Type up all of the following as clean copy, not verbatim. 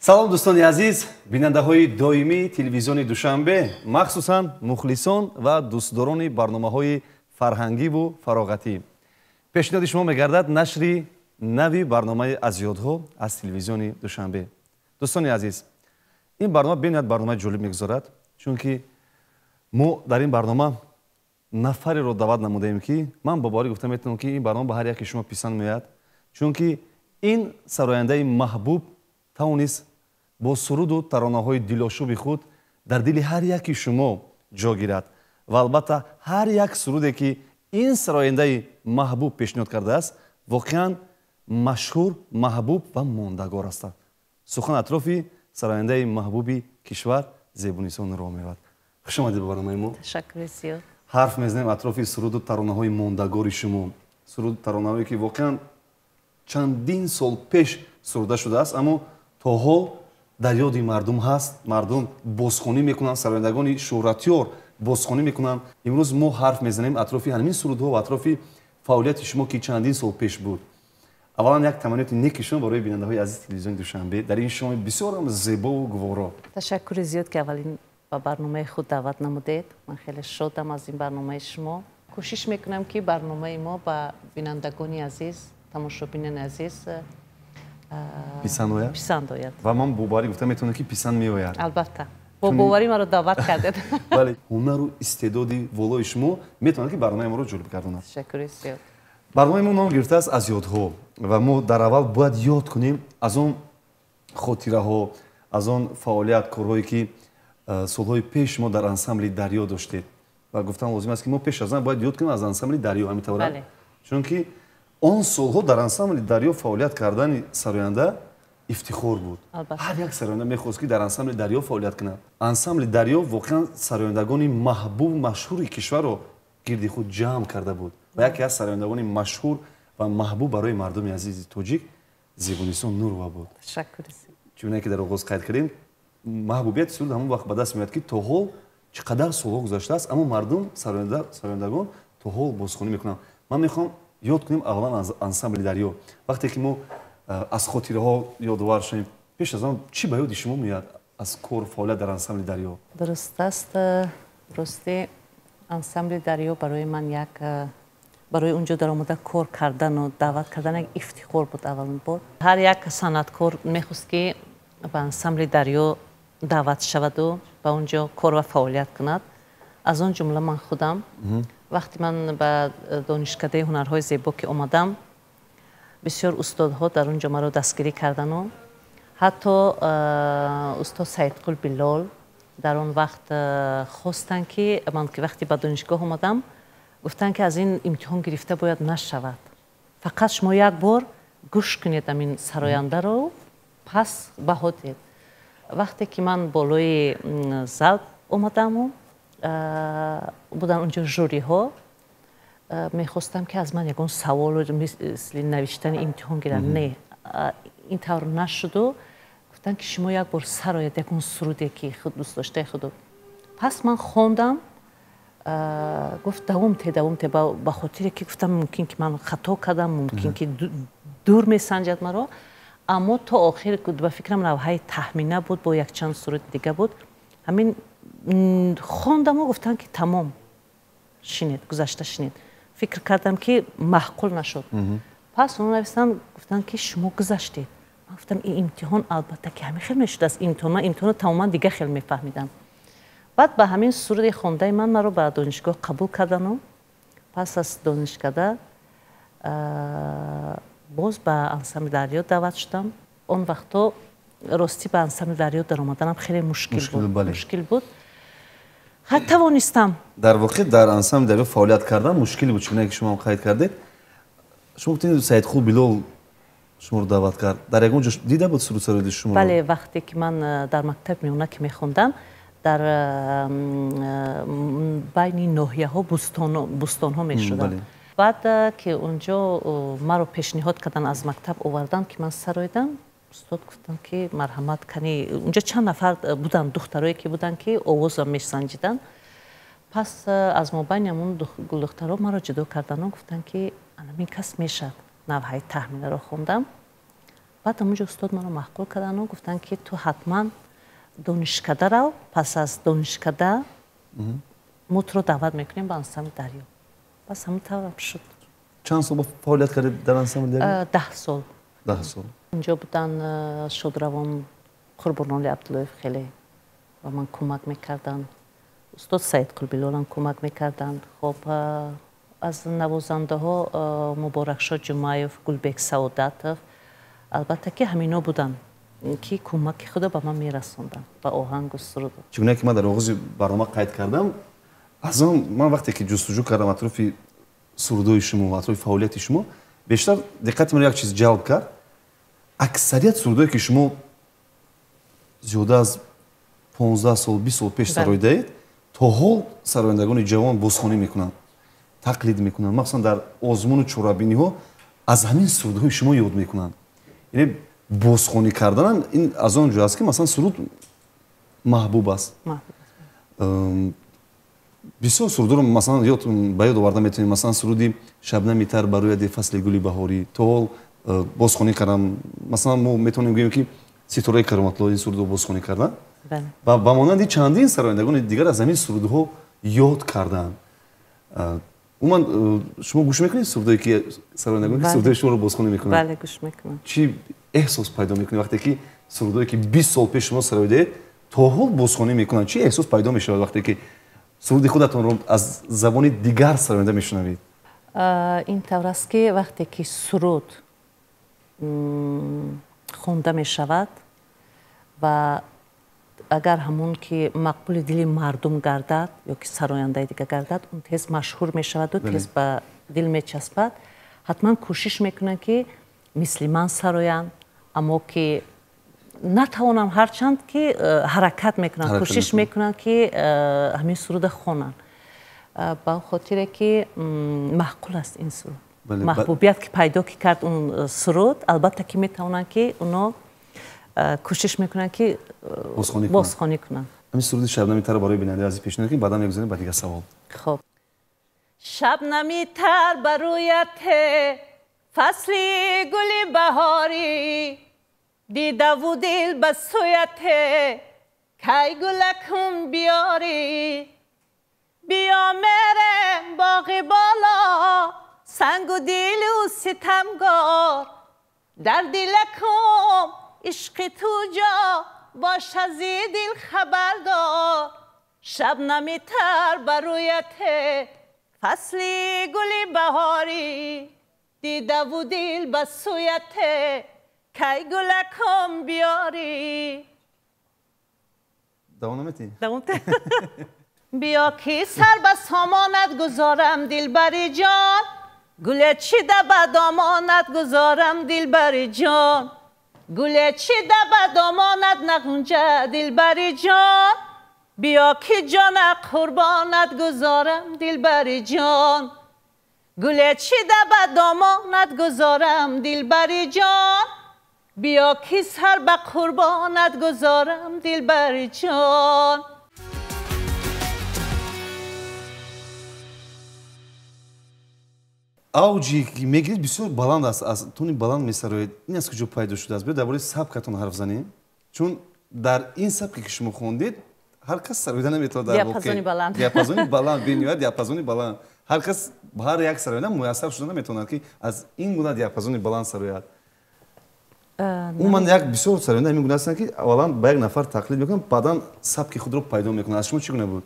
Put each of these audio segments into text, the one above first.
Салом, дӯстони азиз, бинандаҳои доимии телевизиони Душанбе, махсусан мухлисон ва дӯстдорони барномаҳои фарҳангиву фароғатӣ. Пешниҳоди шумо мегардад нашри нави барномаи «Аз ёдҳо» аз телевизиони Душанбе. Дӯстони азиз, ин барнома бениҳоят барномаи ҷолиб мегузорад, чунки мо дар ин барнома нафареро даъват намудаем, ки ман бо боварӣ гуфта метавонам, ки ин барнома ба ҳар яке шумо писанд меояд, чунки ин сарояндаи маҳбуб тавонист бо суруду таронаҳои дилошуби худ дар дили ҳар яки шумо ҷо гирад. Ва албатта, ҳар як суруде, ки ин сарояндаи маҳбуб пешниҳод кардааст, воқеан машҳур, маҳбуб ва мондагор ҳастанд. Сухан атрофи сарояндаи маҳбуби кишвар Зебунисо Нурова меравад. Хуш омадед ба барномаи мо. Ташаккури зиёд. Ҳарф мезанем атрофи суруду таронаҳои мондагори шумо, суруду таронаҳое, ки воқеан чандин сол пеш суруда шудааст, аммо то ҳол дар ёди мардум ҳаст, мардум бозхонӣ мекунанд, сарояндагони шӯҳратёр бозхонӣ мекунанд. Имрӯз мо ҳарф мезанем атрофи ҳамин сурудҳо ва атрофи фаъолияти шумо, ки чандин сол пеш буд. Аввалан, як таманниёти неки шумо барои бинандаҳои азизи телевизиони Душанбе дар ин шоми бисёрам зебову гуворо. Ташаккури зиёд, ки аввалин ба барномаи худ даъват намудед. Ман хеле шодам аз ин барномаи шумо. Кӯшиш мекунам, ки барномаи мо ба бинандагони азиз, тамошобинони азиз писанд ояд. Писанд ояд. Ва ман бо боварӣ гуфта метавонам, ки писанд меояд. Албатта, бо боварӣ маро даъват кардед. Бале, ҳунару истеъдоди волои шумо метавонад, ки барномаи моро ҷолиб гардонад. Ташаккури зиёд. Барномаи мо ном гирифтааст «Аз ёдҳо», ва мо дар аввал бояд ёд кунем аз он хотираҳо, аз он фаъолият, корҳое, ки солҳои пеш мо дар ансамбли «Дарё» доштед. Ва гуфтан лозим аст, ки мо пеш аз он бояд ёд кунем аз ансамбли «Дарё», ҳамин тавра, чунки он солҳо дар ансамбли «Дарё» фаъолият кардани сароянда ифтихор буд. Ҳар як сароянда мехост, ки дар ансамбли «Дарё» фаъолият кунад. Ансамбли «Дарё» воқеан сарояндагони маҳбуб, машҳури кишварро гирди худ ҷамъ карда буд ва яке аз сарояндагони машҳур ва маҳбуб барои мардуми азизи тоҷик Зебунисо Нурова буд. Чуне ки дар оғоз қайд кардем, маҳбубияти суруд ҳамон вақт ба даст меояд, ки то ҳол чӣ қадар солҳо гузаштааст, аммо мардум, сарояндагон то ҳол бозхонӣ мекунанд. Ман мехоҳам ёд кунем аввалан аз ансамбли «Дарё». Вақте ки мо аз хотираҳо ёдовар шавем, пеш аз он чӣ ба ёди шумо меояд аз кор, фаъолият дар ансамбли «Дарё»? Дуруст аст. Рости, ансамбли «Дарё» барои ман як барои унҷо даромада кор кардану даъват кардан як ифтихор буд. Аввалин бор ҳар як санъаткор мехост, ки ба ансамбли «Дарё» даъват шаваду ба он ҷо кор ва фаъолият кунад, аз он ҷумла ман худам. Вақте ман ба Донишкадаи ҳунарҳои зебо ки омадам, бисёр устодҳо дар он ҷо маро дастгирӣ кардану ҳатто устод Саидқул Билол дар он вақт хостанд, ки ман ки вақте ба донишгоҳ омадам, гуфтанд, ки аз ин имтиҳон гирифта бояд нашавад, фақат шумо як бор гӯш кунед амин сарояндаро, пас баҳо диҳед. Вақте ки ман болои зал омадаму буданд унҷо жюриҳо, мехостам, ки аз ман ягон саволу мисли навиштани имтиҳон гиранд. Не, ин тавр нашуду гуфтанд, ки шумо як бор сарояд ягон суруде, ки худ дӯст доштаи худу. Пас ман хондам. Гуфт: «Давом те, давом те», ба хотире ки гуфтам, мумкин ки ман хато кардам, мумкин ки дур месанҷад маро. Аммо то охир, ба фикрам, навҳаи Таҳмина буд, бо якчанд суруди дига буд, ҳамин хондаму гуфтанд, ки тамом, шинед, гузашта шинед. Фикр кардам, ки маъқул нашуд. Пас оно навистанд, гуфтанд, ки шумо гузаштед. Ман гуфтам, ин имтиҳон албатта ки ҳамин хел мешудааст имтиҳон. Ман имтиҳонро тамоман дига хел мефаҳмидам. Баъд ба ҳамин суруди хондаи ман маро ба донишгоҳ қабул кардану пас аз донишкада боз ба ансамбли «Дарё» даъват шудам. Он вақтҳо, ростӣ, ба ансамбли «Дарё» даромаданам хеле мушкил буд, мушкил буд. Ҳай, тавонистам. Дар воқеъ, дар ансамбли «Дарё» фаъолият кардан мушкил буд, чуне ки шумо қайд кардед. Шумо гуфтед, Саидқул Билол шуморо даъват кард. Дар ягон ҷо дида буд сурудсароиди шуморо? Бале, вақте ки ман дар мактаби миёна ки мехондам, дар байни ноҳияҳо бӯстонҳо мешуданд. Баъд ки унҷо маро пешниҳод карданд, аз мактаб оварданд, ки ман сароидам, устод гуфтанд, ки марҳамат кани. Унҷо чанд нафар буданд, духтарое ки буданд, ки овозро месанҷиданд. Пас аз мобайни ҳамон гулдухтаро маро ҷудо кардану гуфтанд, ки анамин кас мешавад. Навҳаи Таҳминаро хондам. Баъд ҳамонҷо устод маро маъқул кардану гуфтанд, ки ту ҳатман донишкада рав, пас аз донишкада мо туро даъват мекунем ба ансамбли Дарё. Бас ҳамон таврам шуд. Чанд сол фаъолият кардед дар ансамбли Дарё? 10 сол. 10 сол. Унҷо буданд шодравон Қурбоноли Абдуллоев, хеле ба ман кӯмак мекарданд. Устод Саид Қулбилолам кӯмак мекарданд. Хоб, аз навозандаҳо Муборакшо Ҷумаев, Гулбек Саодатов, албатта ки ҳамино буданд, ки кӯмаки худо ба ман мерасонданд ба оҳангу суруд. Чӣ гуна ки ман дар оғози барнома қайд кардам, аз он ман вақте ки ҷустуҷӯ кардам атрофи сурудҳои шумо ва атрофи фаъолияти шумо, бештар диққати маро як чиз ҷалб кард. Аксарият сурудҳое ки шумо зиёда аз 15 сол, 20 сол пеш сароидаед, то ҳол сарояндагони ҷавон бозхонӣ мекунанд, тақлид мекунанд, махсусан дар озмуну чорабиниҳо аз ҳамин сурудҳои шумо ёд мекунанд. Яъне бозхонӣ карданам ин аз он ҷо аст, ки масалан суруд маҳбуб аст. Бисёр сурудро масалан ба ёд оварда метавонем. Масалан суруди Шабнами тар бар рӯяди фасли гули баҳорӣ то ҳол бозхонӣ кардам. Масалан мо метавонем гӯем, ки Ситораи Кароматло ин сурудро бозхонӣ карданд ва ба монанди чандин сарояндагони дигар аз ҳамин сурудҳо ёд карданд. Умуман шумо гӯш мекунед сурудҳое ки сарояндагоне ки сурудҳои шуморо бозхонӣ мекунанд? Бале, гӯш мекунам. Чӣ эҳсос пайдо мекунед вақте ки сурудҳое ки 20 сол пеш шумо сароидаед то ҳол бозхонӣ мекунанд? Чӣ эҳсос пайдо мешавад вақте ки суруди худатонро аз забони дигар сароянда мешунавед? Ин тавр аст, ки вақте ки суруд хонда мешавад ва агар ҳамон ки мақбули дили мардум гардад ё ки сарояндаи дига гардад, он тез машҳур мешаваду тез ба дил мечаспад. Ҳатман кӯшиш мекунанд, ки мисли ман сароянд, аммо ки натавонам, ҳарчанд ки ҳаракат мекунанд, кӯшиш мекунанд, ки ҳамин суруда хонанд, ба хотире ки маъқул аст ин суруд. Маҳбубият ки пайдо ки кард он суруд, албатта ки метавонанд, ки оно кӯшиш мекунанд, ки бозхонӣ кунанд. Ҳамин суруди Шабнами тарро барои бинандаи азиз пешниҳод кунем, баъдан мегузарем ба дигар савол. Хоб. Шабнами тар ба рӯят фасли гули баҳорӣ, дидаву дил ба сӯят кай гулакум биёрӣ. Биё мерем боғи боло, сангу дилу ситамгор, дар дилакум ишқи ту ҷо бош ази дил хабардор. Шабнами тар ба рӯят фасли гули баҳорӣ, дидаву дил ба сӯят кай гулакум биёрӣ. Давом наметӣ? Давом. Биё ки сар ба сомонат гузорам, дилбари ҷон, гуле чида ба домонат гузорам, дилбари ҷон, гуле чида ба домонат нағунҷа, дилбари ҷон, биё ки ҷона қурбонат гузорам, дилбари ҷон, гуле чида ба домонат гузорам, дилбари ҷон, биё ки сар ба қурбонат гузорам, дилбари ҷон. Авҷи ки мегиред бисёр баланд аст, аз тони баланд месароед. Ин аз куҷо пайдо шудааст? Биё дар бораи сабкатон ҳарф занем, чун дар ин сабке ки шумо хондед ҳар кас сароида наметавонад. Дар диапазони баланд, диапазони баланд, бениҳоят диапазони баланд. Ҳар кас, ҳар як сароянда муяссар шуда наметавонад, ки аз ин гуна диапазони баланд сарояд. Умуман як бисёр сароянда ҳамин гуна ҳастанд, ки аввалан ба як нафар тақлид мекунанд, баъдан сабки худро пайдо мекунанд. Аз шумо чӣ гуна буд?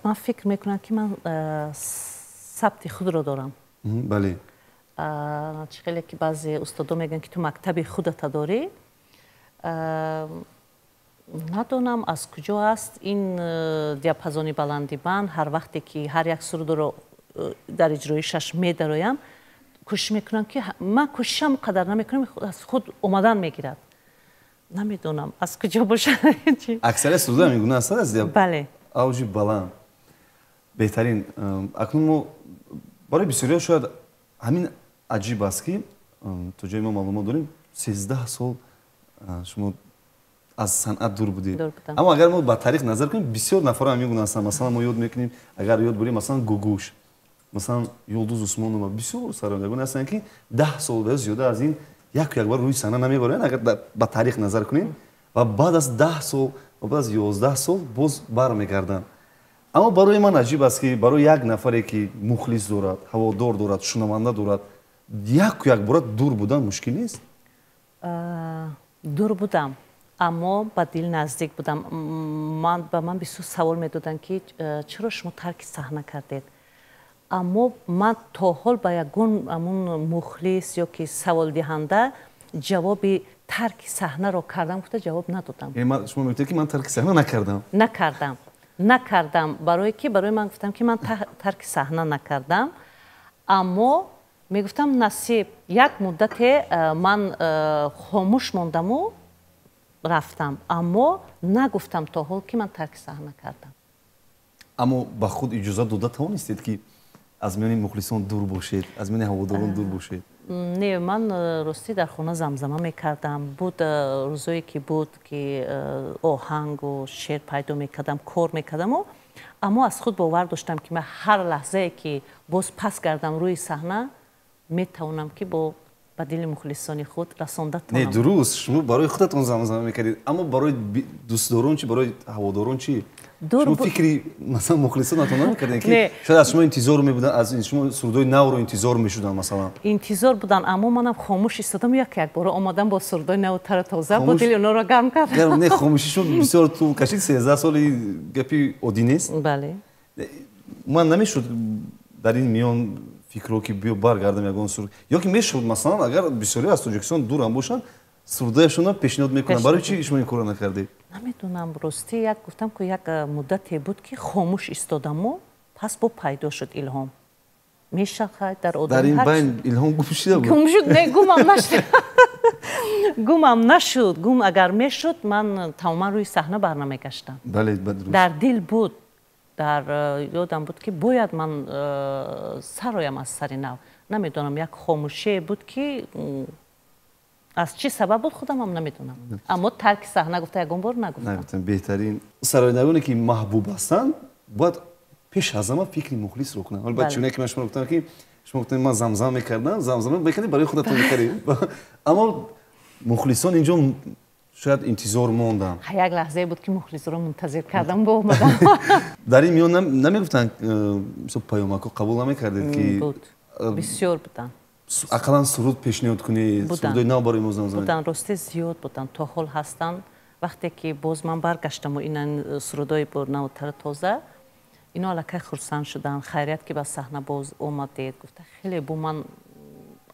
Ман фикр мекунам, ки ман сабти худро дорам. Бале. Чӣ хеле ки баъзе устодо мегӯянд, ки ту мактаби худата дорӣ. Надонам аз куҷо аст ин диапазони баланди ман. Ҳар вақте ки ҳар як сурудро дар иҷроишаш медароям, кӯшиш мекунам, ки ман кӯшишам қадар намекунам, аз худ омадан мегирад. Намедонам аз куҷо бошад. Аксарият сурудҳо ҳамин гуна ҳастанд, аз бале, авҷи баланд. Беҳтарин. Акнун мо барои бисёриҳо шояд ҳамин аҷиб аст, ки то ҷое мо маълумот дорем, 13 сол шумо аз санъат дур будед. Аммо агар мо ба таърих назар кунем, бисёр нафарҳо ҳамин гуна ҳастанд. Масалан мо ёд мекунем, агар ёд бурем, масалан Гугуш, масалан Юлдуз Усмонова, бисёр сарояндагоне ҳастанд, ки 10 сол ва зиёда аз ин Яку якбор рӯи саҳна намебароянд, агар ба таърих назар кунем, ва баъд аз 10 сол ва баъд аз 11 сол боз бармегарданд. Аммо барои ман аҷиб аст, ки барои як нафаре, ки мухлис дорад, ҳаводор дорад, шунаванда дорад, яку якбора дур будан мушкил нест? Дур будам, аммо ба дил наздик будам. Ба ман бисёр савол медоданд, ки чаро шумо тарки саҳна кардед. Аммо ман то ҳол ба ягон амун мухлис ё ки саволдиҳанда ҷавоби тарки саҳнаро кардам гуфта ҷавоб надодам. Шумо мегӯед, ки ман тарки саҳна накардам? Накардам. Накардам. Барое ки барои ман гуфтам, ки ман тарки саҳна накардам, аммо мегуфтам насиб. Як муддате ман хомӯш мондаму рафтам, аммо нагуфтам то ҳол, ки ман тарки саҳна кардам. Аммо ба худ иҷозат дода тавонистед, ки аз миёни мухлисон дур бошед, аз миёни ҳаводорон дур бошед? Не, ман ростӣ дар хона замзама мекардам. Буд рӯзое, ки буд, ки оҳангу шеър пайдо мекардам, кор мекардаму, аммо аз худ бовар доштам, ки ман ҳар лаҳзае, ки боз пас гардам рӯи саҳна, метавонам, ки бо ба дили мухлисони худ расонда тавонам. Не, дуруст, шумо барои худатон замзама мекардед, аммо барои дӯстдорон чӣ, барои ҳаводорон чӣ? Шумо фикри, масалан, мухлисонатон намекардед, ки шояд аз шумо интизор мебуданд, аз шумо сурудҳои навро интизор мешуданд, масалан? Интизор буданд, аммо манам хомӯш истодам, як якбора омадам бо сурудҳои наву тару тоза, бо дили онҳоро гарм кардам. Не, хомӯши шумо бисёр тӯл кашид, 13 соли гапи оддӣ нест. Бале. Ман намешуд дар ин миён фикрро, ки биё баргардам ягон суруд, ё ки мешуд, масалан, агар бисёре аз Тоҷикистон дурам бошанд, сурудҳояшонро пешниҳод мекунанд? Барои чӣ шумо ин корро накардед? Намедонам, ростӣ як гуфтам, ки як муддате буд, ки хомӯш истодаму, пас бо пайдо шуд илҳом. Мешавад дар одам. Дар ин байн илҳом гум шуда буд? Гум шуд, не, гумам нашуд. Гумам нашуд. Гум агар мешуд, ман тамоман рӯи саҳна барнамегаштам. Бале, дуруст. Дар дил буд, дар ёдам буд, ки бояд ман сароям аз сари нав. Намедонам, як хомӯшие буд, ки аз чӣ сабаб буд, худамам намедонам. Аммо тарки саҳна гуфта ягон бор нагуфтам. Нагуфтам. Беҳтарин сарояндагоне, ки маҳбуб ҳастанд, бояд пеш аз ҳама фикри мухлисро кунанд. Ҳоло баъд чуне ки ман шумо гуфтам, ки шумо гуфтем, ман замзама мекардам, замзама мекардем, барои худатон мекардем, аммо мухлисон инҷо шояд интизор монданд. Як лаҳзае буд, ки мухлисонро мунтазир кардам, бо омадам. Дар ин миён намегуфтанд, мисол, паёмакҳо қабул намекардед, ки буд, бисёр буданд, ақаллан суруд пешниҳод кунед, сурудҳои нав барои мо замзама? Буданд, рости зиёд буданд, то ҳол ҳастанд. Вақте ки боз ман баргаштаму ин сурудҳои бо навтару тоза, ино аллакай хурсанд шуданд. Хайрият, ки ба саҳна боз омадед, гуфта. Хеле бу ман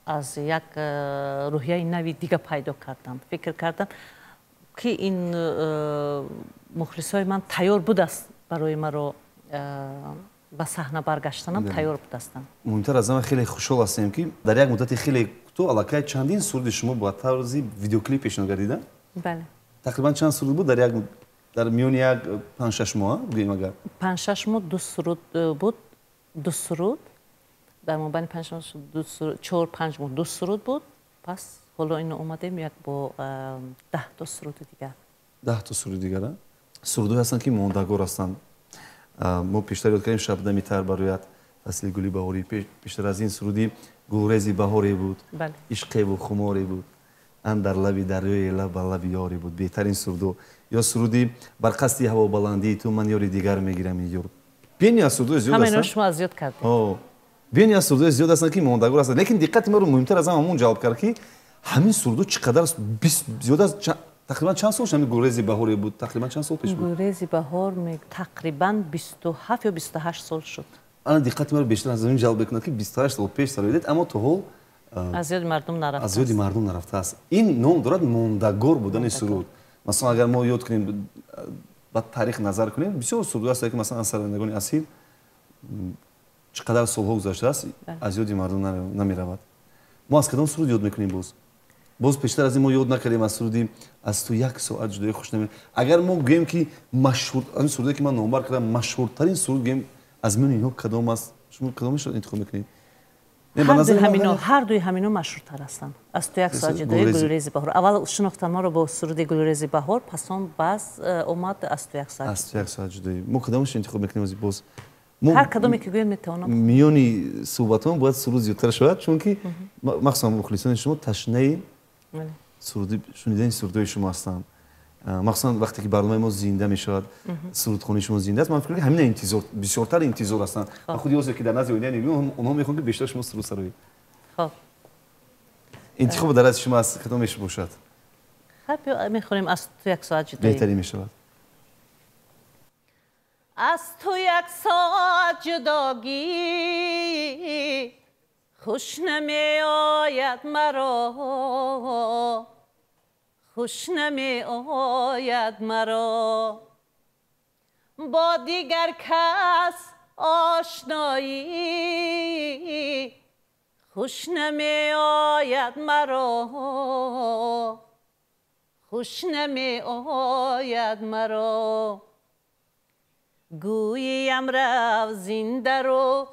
аз як рӯҳияи нави дига пайдо кардам. Фикр кардам, ки ин мухлисҳои ман тайёр будааст барои маро ба саҳна баргаштанам, тайёр будастанд. Муҳимтар аз ҳама, хеле хушҳол ҳастем, ки дар як муддати хеле кӯтоҳ аллакай чандин суруди шумо ба тарзи видеоклип пешниҳод гардида. Бале. Тақрибан чанд суруд буд дар як дар миёни як 5-6 моҳ, гӯем агар? 5-6 моҳ ду суруд буд, ду суруд дар мобайни 5 моҳ, 4-5 моҳ ду суруд буд. Пас ҳоло ино омадем як бо 10 то суруди дигар. 10 то суруди дигар. Сурудҳое ҳастанд, ки мондагор ҳастанд. Мо пештар ёд кардем «Шабнами тар барояд», «Фасли гули баҳорӣ», пештар аз ин суруди «Гулрези баҳоре буд», «Ишқеву хуморе буд», «Андар лаби дарёе лаб ба лаби ёре буд», беҳтарин сурудҳо. Ё суруди «Бар қасди ҳавобаландии ту ман ёри дигар мегирам, ёр». Бениҳоят сурудҳои зиёд ҳастанд. Шумо аз ёд кардед. Бениҳоят сурудҳои зиёд ҳастанд, ки мондагор ҳастанд, лекин диққати маро муҳимтар аз ҳама ҳамон ҷалб кард, ки ҳамин сурудҳо чӣ қадар зиёд аст. Тақрибан чанд сол ҳамин «Гулрези баҳоре буд», тақрибан чанд сол пеш буд? «Гулрези баҳор» тақрибан 27 ё 28 сол шуд. Ана диққати маро бештар аз ин ҷалб мекунад, ки 28 сол пеш сароидед, аммо то ҳол аз ёди мардум нарафтааст. Аз ёди мардум нарафтааст. Ин ном дорад мондагор будани суруд. Масалан, агар мо ёд кунем, ба таърих назар кунем, бисёр сурудҳо ҳастанд, ки масалан сарояндагони асил, чӣ қадар солҳо гузаштааст, аз ёди мардум намеравад. Мо аз кадом суруд ёд мекунем боз? Боз пештар аз ин мо ёд накардем аз суруди «Аз ту як соат ҷудоӣ хуш наме». Агар мо гӯем, ки машҳур ин суруде, ки ман номбар кардам, машҳуртарин суруд гӯем, аз миёни инҳо кадом аст? Шумо кадомашро интихоб мекунед? Ҳардуи ҳамино машҳуртар ҳастанд: «Аз ту як соат ҷудоӣ», «Гулрези баҳор». Аввал шинохтан маро бо суруди «Гулрези баҳор», пас он баъз омад «Аз ту як соат». «Аз ту як соат ҷудоӣ». Мо кадомашро интихоб мекунем боз? Ҳар кадоме ки гӯем, метавонам. Миёни суҳбатон бояд суруд зиёдтар шавад, чунки махсусан мухлисони шумо ташнаи Шунидани сурудҳои шумо ҳастанд. Махсусан вақте ки барномаи мо зинда мешавад, сурудхонии шумо зинда аст, ман фикр мекунам ҳамина интизор, бисёртар интизор ҳастанд. Ва худи ҳозир ки дар назди оина мебинем, онҳо мехоҳанд ки бештар шумо суруд сароед. Хоб. Интихоб дар дасти шумо аст, кадом бошад? Хаб, мехонем «Аз ту як соат ҷудоӣ». Беҳтарин мешавад. Аз ту як соат ҷудогӣ хуш намеояд маро, хуш намеояд маро, бо дигар кас ошноӣ хуш намеояд маро, хуш намеояд маро. Гӯям рав зинда ру,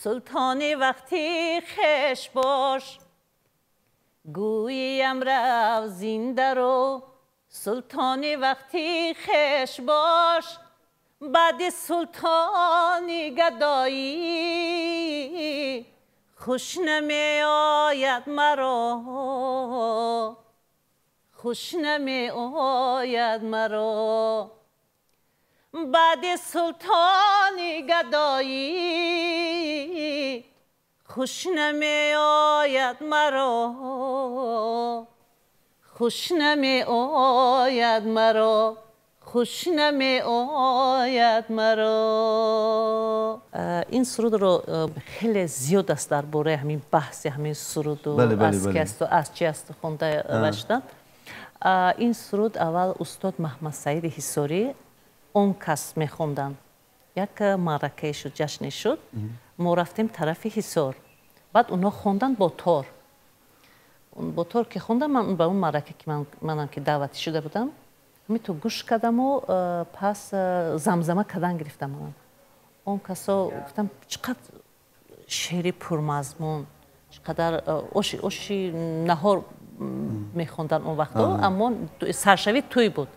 султони вақти хеш бош, гӯям рав зинда ру, султони вақти хеш бош, баъди султони гадоӣ хуш намеояд маро, хуш намеояд маро, баъди султони гадоӣ хуш намеояд маро, хуш намеояд маро, хуш намеояд маро. Ин сурудро хеле зиёд аст дар бораи ҳамин баҳси ҳамин суруду аз ки асту аз чи асту хонда шуданд. Ин суруд аввал устод Маҳмадсаиди Ҳисорӣ он кас мехонданд. Як маъракае шуд, ҷашне шуд, мо рафтем тарафи Ҳисор, баъд онҳо хонданд бо тор. Бо тор ки хондам, ман ба он маърака ки манам ки даъватӣ шуда будам, ҳамин гӯш кардаму пас замзама кардан гирифтам. Манам он касо гуфтам, чӣ қадр шеъри пурмазмун, чӣ қадар оши наҳор мехонданд он вақто, аммо саршавӣ тӯй буд.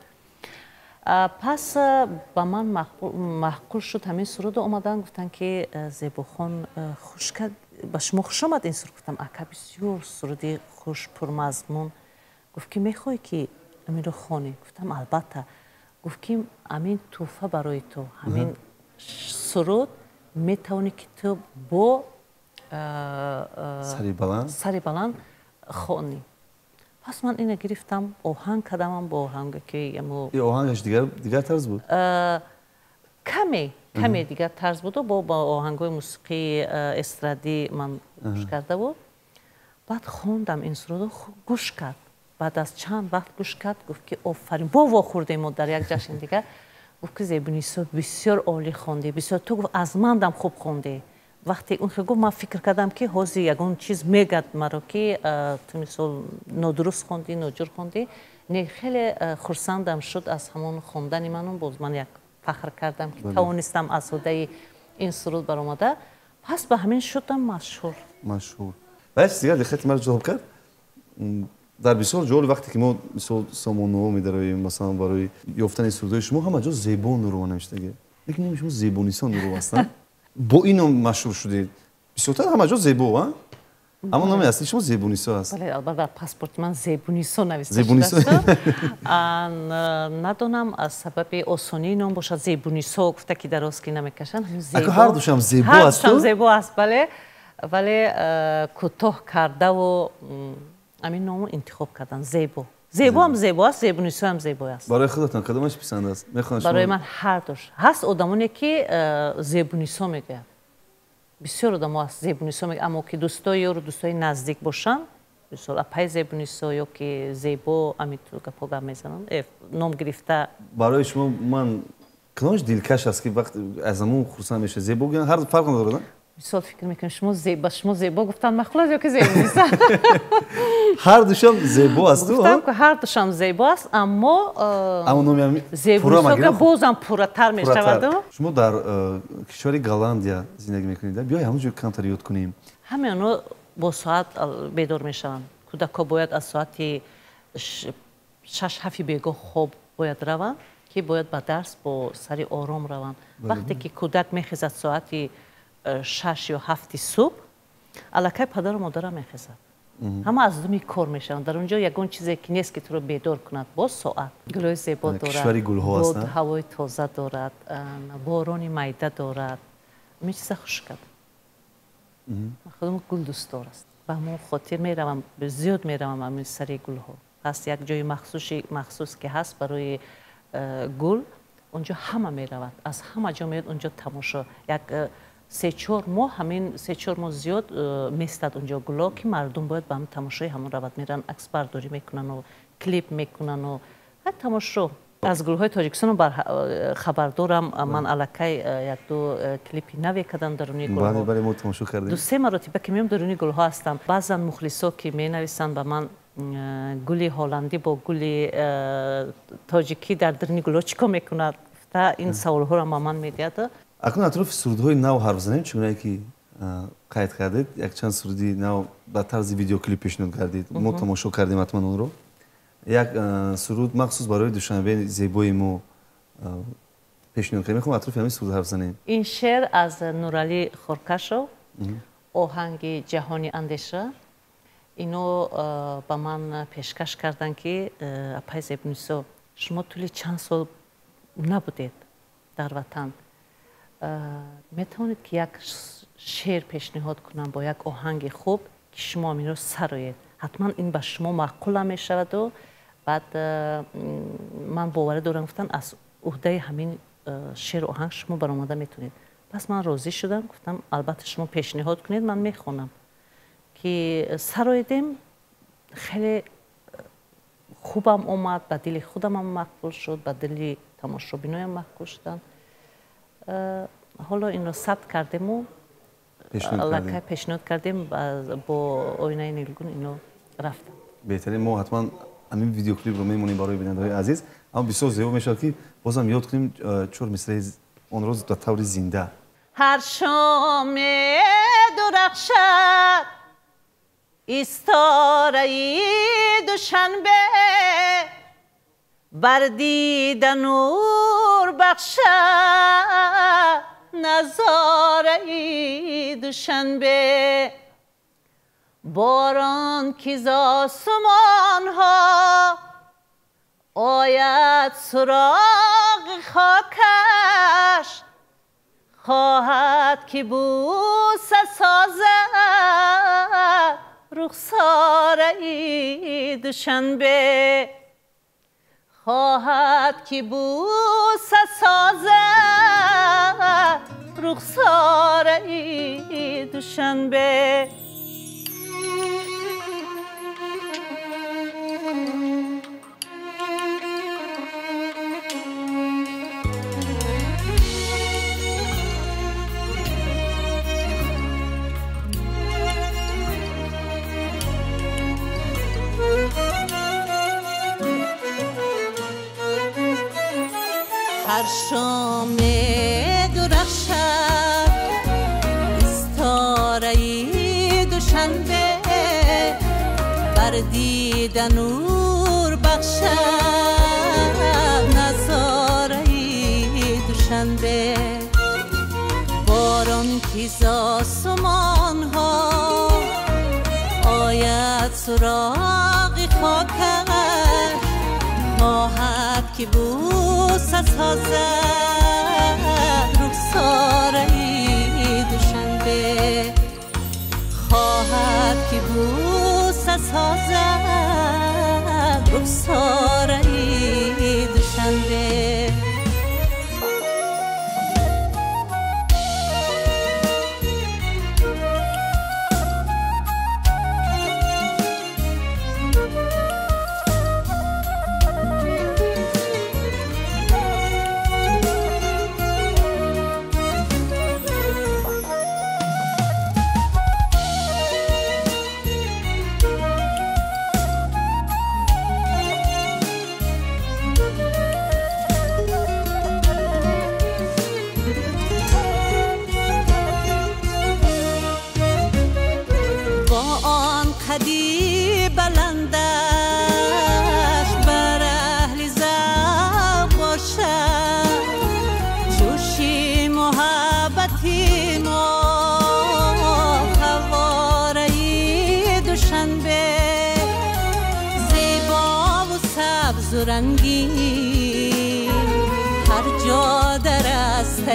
Пас ба ман маъқул шуд ҳамин суруду омадан гуфтанд ки Зебохон, хуш кард, ба шумо хуш омад ин суруд? Гуфтам, ака, бисёр суруди хуш, пурмазмун. Гуфт ки мехоҳӣ ки аминро хонӣ? Гуфтам, албатта. Гуфт ки амин тӯҳфа барои ту, ҳамин суруд метавонӣ ки ту бо сари баланд хонӣ. Пас ман ина гирифтам, оҳанг кардамам бо оҳанге ки оҳангаш дигар тарз буд? Каме каме дигар тарз буду, бо оҳангҳои мусиқии эстрадӣ ман гӯш карда буд. Баъд хондам ин сурудо, гӯш кард. Баъд аз чанд вақт гӯш кард, гуфт ки офарин. Бо вохӯрдем мо дар як ҷашни дигар. Гуфт ки Зебунисо, бисёр олӣ хондӣ, бисёр, ту, гуфт, аз мандам хуб хондӣ. Вақте он гуфт, ман фикр кардам ки ҳозир ягон чиз мегад маро ки ту мисол нодуруст хондӣ, ноҷур хондӣ. Не, хеле хурсандам шуд аз ҳамон хондани ману боз ман як фахр кардам ки тавонистам аз ҳудаи ин суруд баромада. Пас ба ҳамин шудам машҳур. Машҳур. Ва як чиз дигар диққати маро ҷалб кард. Дар бисёр ҷоли вақте ки мо мисол сомонаҳо медароем, масалан, барои ёфтани сурудҳои шумо, ҳама ҷо Зебо Нурова навиштагӣ, лекин номи шумо Зебонисо Нурова ҳастанд. Бо ин ном машҳур шудед бисёртар, ҳама ҷо Зебо, а аммо номи аслии шумо Зебунисо аст. Бале, албатта, дар паспорти ман Зебунисо нависта шудааст. Надонам, аз сабаби осонии ном бошад, Зебунисо гуфта ки дароз ки намекашанд. Ҳардушам зебо аст. Ҳардушам зебо аст, бале, вале кӯтоҳ кардаву ҳамин ному интихоб кардан. Зебо, зебоам зебо аст, Зебунисоам зебо аст. Барои худатон кадомаш писанд аст? Мехоҳам. Барои ман ҳардуш. Ҳаст одамоне ки Зебунисо мегӯянд, бисёр одамо аст Зебунисо мегӯянд, аммо ки дӯстои ёру дӯстои наздик бошанд, мисол апай Зебунисо ё ки Зебо, ҳамин гапҳо гап мезананд, ном гирифта. Барои шумо ман кадомаш дилкаш аст ки вақт аз ҳамон хурсанд мешавад? Зебо гӯянд ҳар фарқ надорад? Мисол, фикр мекунем, шумо ба шумо Зебо гуфтан маъқул аст ё ки Зебунисо? Ҳар душам зебо аст. Гуфтам ки ҳар душам зебо аст, аммо аммо номи Зебунисо бозам пурратар мешавад. Шумо дар кишвари Голландия зиндагӣ мекунед, биёй ҳамон ҷо камтар ёд кунем. Ҳамаи онҳо бо соат бедор мешаванд. Кӯдакҳо бояд аз соати 6-7 бегоҳ хоб бояд раванд, ки бояд ба дарс бо сари ором раванд. Вақте ки кӯдак мехезад соати 6 ё 7 субҳ, аллакай падару модарам мехезад. Ҳама аз думи кор мешаванд. Дар он ҷо ягон чизе ки нест, ки туро бедор кунад. Боз соат. Гулҳои зебо дорад. Кишвари гулҳо аст. Ҳавои тоза дорад, борони майда дорад. Ҳамин чиза хуш кард. Ман худам гул дӯстдор аст. Ба ҳамон хотир меравам, зиёд меравам ҳамин сари гулҳо. Ҳаст як ҷои махсус ки ҳаст барои гул, онҷо ҳама меравад. Аз ҳама ҷо меояд онҷо тамошо. Як 3-4 моҳ, ҳамин 3-4 моҳ зиёд местад онҷо гулҳо, ки мардум бояд ба ҳам тамошои ҳамон равад. Меран аксбардорӣ мекунану клип мекунану ҳар тамошо. Аз гулҳои Тоҷикистон хабардорам. Ман аллакай як-ду клипи наве кардам даруни гулҳо. Бале, мо тамошо кардем. 2-3 маротиба ки меом даруни гулҳо ҳастам. Баъзан мухлисо ки менависанд ба ман гули ҳолландӣ бо гули тоҷикӣ дар даруни гулҳо чӣ кор мекунад? Та ин саволҳоро ба ман медиҳад. Акнун атрофи сурудҳои нав ҳарф занем, чунае ки қайд кардед, якчанд суруди нав ба тарзи видеоклип пешниҳод кардед. Мо тамошо кардем ҳатман онро. Як суруд махсус барои Душанбе зебои мо пешниҳод кардем. Мехоҳам атрофи ҳамин суруд ҳарф занем. Ин шеър аз Нуралӣ Хоркашов, оҳанги Ҷаҳони Андеша. Ино ба ман пешкаш карданд, ки апай Зебнисо, шумо тӯли чанд сол набудед дар ватан, метавонед ки як шеър пешниҳод кунам бо як оҳанги хуб, ки шумо ҳаминро сароед. Ҳатман ин ба шумо маъқула мешаваду баъд ман боварӣ дорам, гуфтан, аз уҳдаи ҳамин шеъру оҳанг шумо баромада метавонед. Пас ман розӣ шудам, гуфтам албатта шумо пешниҳод кунед, ман мехонам. Ки сароидем, хеле хубам омад, ба дили худамам мақбул шуд, ба дили тамошобиноям мақбул шуданд. Ҳоло инро сабт кардему аллакай пешниҳод кардем, бо оинаи нилгун ино рафтам. Беҳтарин, мо ҳатман ҳамин видеоклипро мемонем барои бинандаҳои азиз. Аммо бисёр зебо мешавад, ки бозам ёд кунем 4 мисраи онро ба таври зинда. Ҳар шоме дурахшад истораи Душанбе, бар дида нур бахшад назораи Душанбе. Борон ки з осмонҳо ояд суроғи хокаш, хоҳад ки бӯса созад рухсораи Душанбе. Хоҳад ки бӯса созад рухсораи Душанбе. Ҳар шоме дурахшад истораи Душанбе, бар дида нур бахшад назораи Душанбе. Борон ки з осмонҳо ояд суроғи хокаш, хоҳад ки бӯса созад рухсораи Душанбе. Хоҳад ки бӯса созад рухсораи Душанбе. قدی بلندش بر اهل ذوق باشد، جوشی محبتی ما فواره دوشنبه.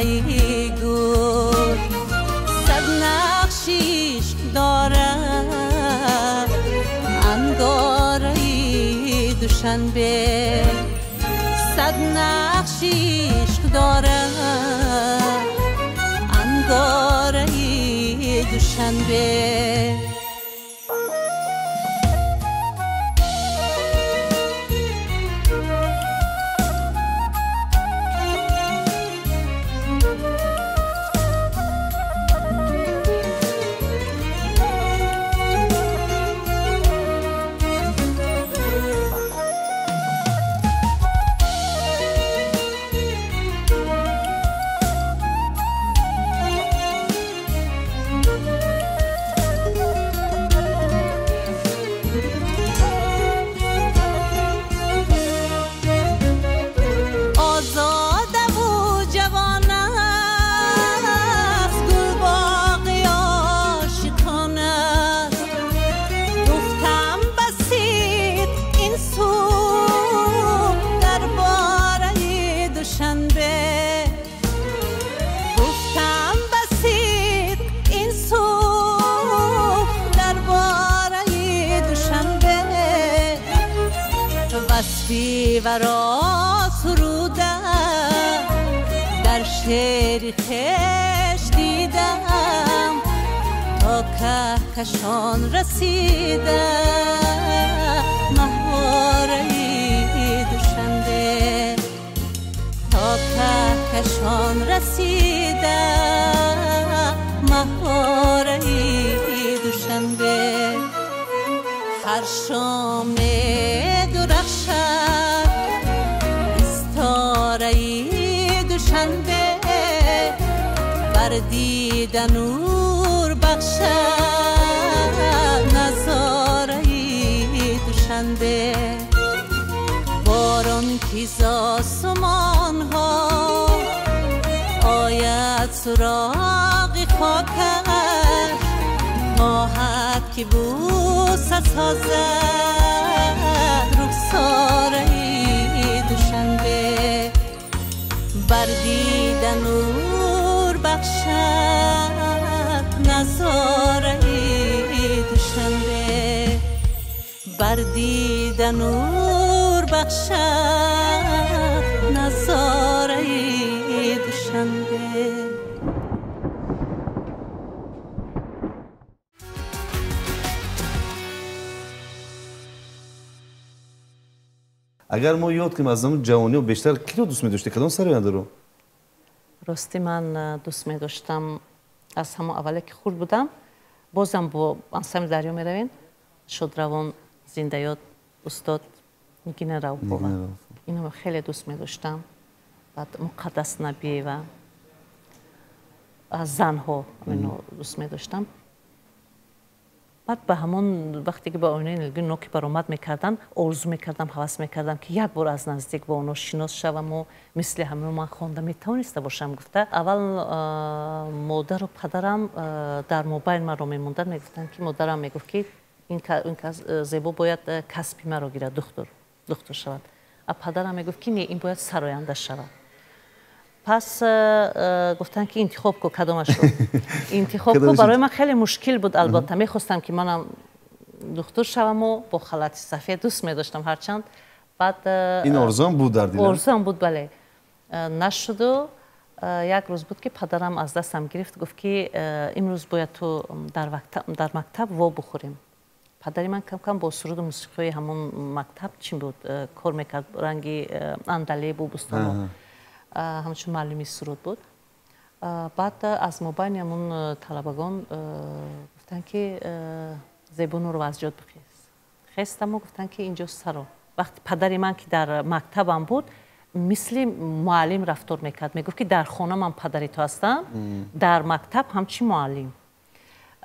ангораи гул сад нақши ишқ дорад ангораи Душанбе сад нақши ишқ дорад ангораи Душанбе. ورا سرودم در شعر خویش دیدم تا کهکشان رسیدم ماهواره‌ی دوشنبه تا کهکشان رسیدم ماهواره‌ی دوشنبه. هر شام درخشد استاره‌ی دوشنبه بر دیده نور بخشد نظاره‌ی دوشنبه. باران که ز آسمان‌ها آید سراغ خاکش خواهد که بوسه سازد رخساره‌ی دوشنبه. بر دیده نور بخشد نظاره‌ی دوشنبه بر دیده نور بخشد نظاره‌ی دوشنبه. Агар мо ёд кунем аз замони ҷавониҳо бештар киро дӯст медоштед? Кадом сарояндаро? Рости ман дӯст медоштам аз ҳамон аввале ки хурд будам, бозам бо ансамбли Дарё меравем, шодравон зиндаёд устод Нигина Раупова. Ино хеле дӯст медоштам. Баъд Муқаддас Набиева, аз занҳо ино дӯст медоштам. Баъд ба ҳамон вақте ки ба оинаи нилгун ноки баромад мекардам, орзу мекардам, ҳавас мекардам ки як бор аз наздик бо онҳо шинос шаваму мисли ҳамин ман хонда метавониста бошам гуфта. Аввал модару падарам дар мобайл маро мемонданд, мегуфтанд ки модарам мегуфт ки ин кас зебо бояд касби маро гирад, духтур шавад. А падарам мегуфт ки не, ин бояд сароянда шавад. Пас гуфтанд ки интихоб ку кадомашро. Интихоб ку барои ман хеле мушкил буд, албатта мехостам ки манам духтур шаваму бо халати сафед дӯст медоштам ҳарчанд. Баъд ин орзуам буд дар дилам? Орзуам буд, бале. Нашуду як рӯз буд ки падарам аз дастам гирифт, гуфт ки имрӯз бояд ту дар мактаб во бухӯрем. Падари ман кам-кам бо суруду мусиқиҳои ҳамон мактаб чӣ буд кор мекард, ранги андалебу бӯстоно, ҳамчун муаллими суруд буд. Баъд аз мобайни ҳамон талабагон гуфтанд ки Зебонурова аз ҷод бихез. Хестаму гуфтанд ки инҷо саро. Вақти падари ман ки дар мактабам буд, мисли муаллим рафтор мекард. Мегуфт ки дар хона ман падари ту ҳастам, дар мактаб ҳамчи муаллим.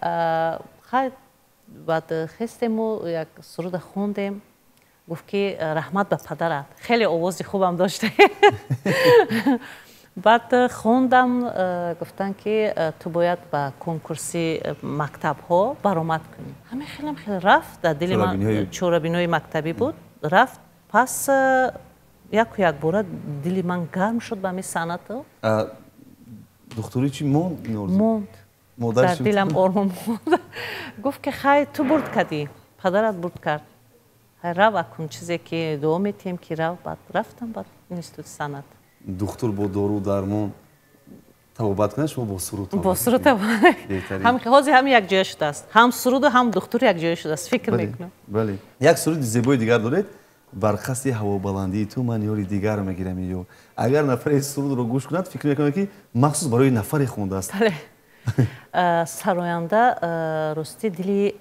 Хайр, баъд хестему як суруда хондем. Гуфт ки раҳмат ба падарат, хеле овози хубам дошта. Баъд хондам, гуфтанд ки ту бояд ба конкурси мактабҳо баромад кунӣ. Ҳамин хелам хеле рафт, дар дили ман чорабинои мактабӣ буд, рафт. Пас яку якбора дили ман гарм шуд ба ҳамин санъату. Духтури чӣ монд? Монд. Дар дилам ором монд. Гуфт ки хай ту бурд кардӣ, падарат бурд кард. Хай рав акун чизе ки дуо метиҳем ки рав. Баъд рафтам баъд институти санъат. Духтур бо дору дармон табобат кунад, шумо бо суруд бо суруд ҳозир ҳам якҷоя шудааст, ҳам суруду ҳам духтур якҷоя шудааст, фикр мекунам. Бале, як суруди зебои дигар доред, бар қасди ҳавобаландии ту ман ёри дигар мегирам. Ё агар нафаре сурудро гӯш кунад, фикр мекунад ки махсус барои нафаре хондааст. Бале, сароянда рости дили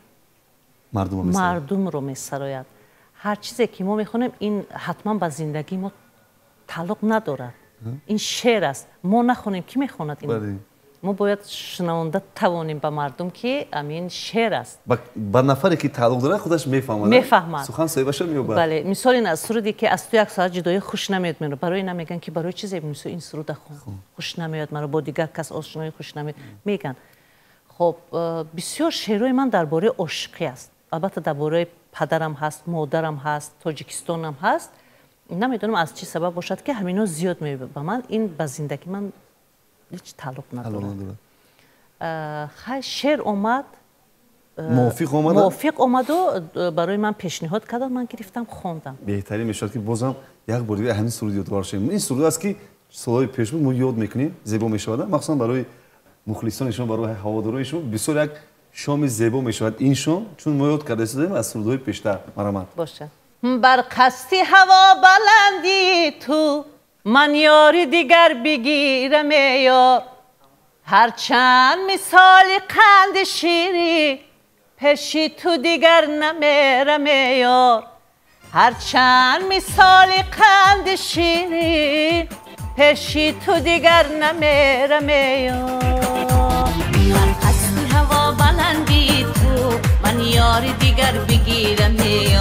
мардумро месарояд. Ҳар чизе ки мо мехонем, ин ҳатман ба зиндагии мо тааллуқ надорад. Ин шеър аст. Мо нахонем, кӣ мехонад ин? Мо бояд шунавонда тавонем ба мардум ки амин шеър аст. Ба нафаре ки тааллуқ дорад, худаш мефаҳмад. Мефаҳмад. Сухан соҳибаша меёбад. Бале, мисол ин аз суруде ки аз ту як соат ҷудоӣ хуш намеояд маро. Барои ина мегӯянд ки барои чизе мисол ин суруда хон хуш намеояд маро, бо дигар кас ошноӣ хуш намеояд мегӯянд. Хоб, бисёр шеърҳои ман дар бораи ошиқӣ аст. Албатта дар бораи падарам ҳаст, модарам ҳаст, Тоҷикистонам ҳаст. Намедонам аз чӣ сабаб бошад ки ҳамино зиёд меояд ба ман. Ин ба зиндагии ман ҳеҷ тааллуқ надорад. Хай шеър омад, мувофиқ омаду барои ман пешниҳод карданд, ман гирифтам, хондам. Беҳтарин мешавад ки бозам як бор дигар ҳамин суруд ёдовар шавем. Ин суруд аст ки солҳои пеш буд, мо ёд мекунем, зебо мешавад, махсусан барои мухлисони шумо, барои ҳаводорони шумо бисёр як шоми зебо мешавад ин шом, чун мо ёд карда истодаем аз сурудҳои пештар. Марҳамат. Бошад. Бар қасди ҳаво баландии ту ман ёри дигар бигирам ёр, ҳарчанд мисоли қанди ширӣ пеши ту дигар намерам ёр, ҳарчанд мисоли қанди ширӣ пеши ту дигар намерам ёр. Бар қасди ҳаво баландии ту ман ёри дигар бигирам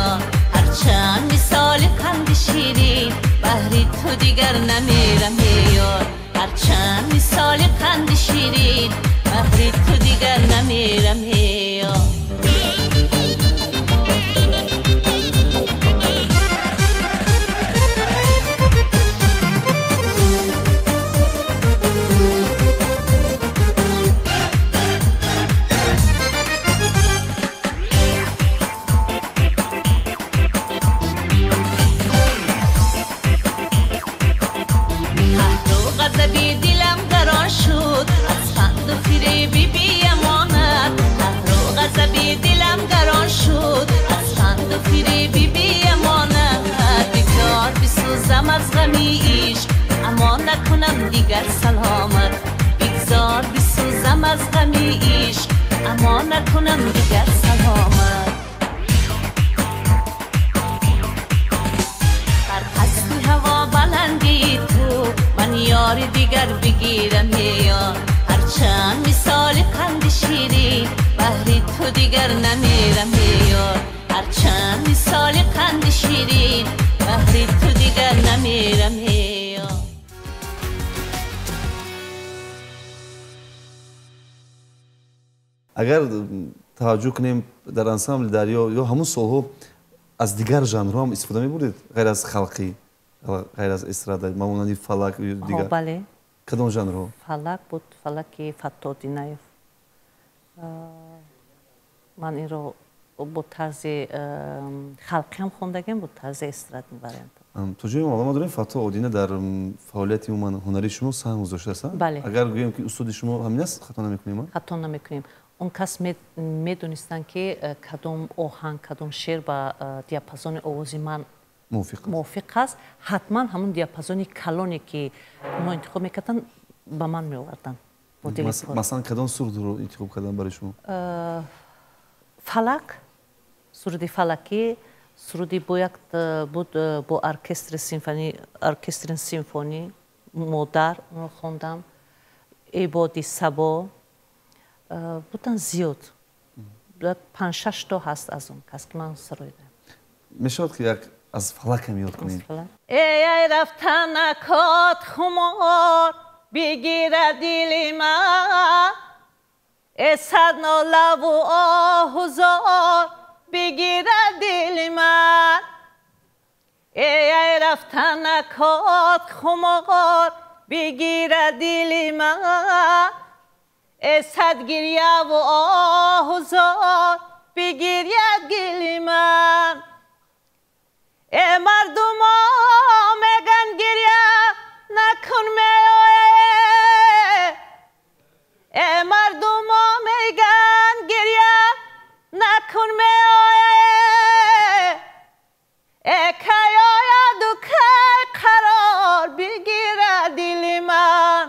ёр, ҳарчанд мисоли қанди ширин баҳри ту дигар намерам ёр, ҳарчанд мисоли қанди ширин баҳри ту дигар намерам ёр. Дигар саломат бигзор бисӯзам аз ғами ишқ, аммо накунам дигар саломат. Бар қасди ҳаво баландии ту ман ёри дигар бигирам ёр, ҳарчанд мисоли қанди ширин баҳри ту дигар намерам ёр, ҳарчанд мисоли қанди ширин баҳри ту дигар намерам ёр. Агар таваҷҷӯҳ кунем дар ансамбли Дарё ё ҳамун солҳо аз дигар жанрҳо ҳам истифода мебурдед, ғайр аз халқӣ, ғайр аз эстрада, монанди фалак ё дигар? Бале. Кадом жанрҳо? Фалак буд, фалаки Фаттоҳ Динаев. Ман инро бо тарзи халқӣ ҳам хондагем, бо тарзи эстрадни вариант. То ҷое маълумот дорем, Фаттоҳ Одина дар фаъолияти умуман ҳунарии шумо саҳм гузоштааст? Бале. Агар гӯем ки устоди шумо ҳамин аст, хато намекунем? Хато намекунем. Он кас медонистанд ки кадом оҳанг, кадом шеър ба диапазони овози ман мувофиқ аст. Ҳатман ҳамун диапазони калоне ки онҳо интихоб мекарданд, ба ман меоварданд. Масалан, кадом сурудро интихоб карданд барои шумо? Фалак, суруди фалакӣ, суруди бо як буд бо оркестри симфонӣ, модар, онро хондам, Эбоди сабо, будан зиёд. 5-6 то ҳаст аз он кас ки ман сароидам. Мешавад ки як аз фалакам ёд кунем? Эй ай рафтанакот хумор бигирад дили ман, э сад нолаву оҳу зор бигирад дили ман, эй ай рафтанакот хумор бигирад дили ман, э сад гирьяву оҳу зор бигиряд гили ман. Э мардумо меган гирья накун меояе, э мардумо меган гирья накун меояе, э кай ояду кай қарор бигирад дили ман,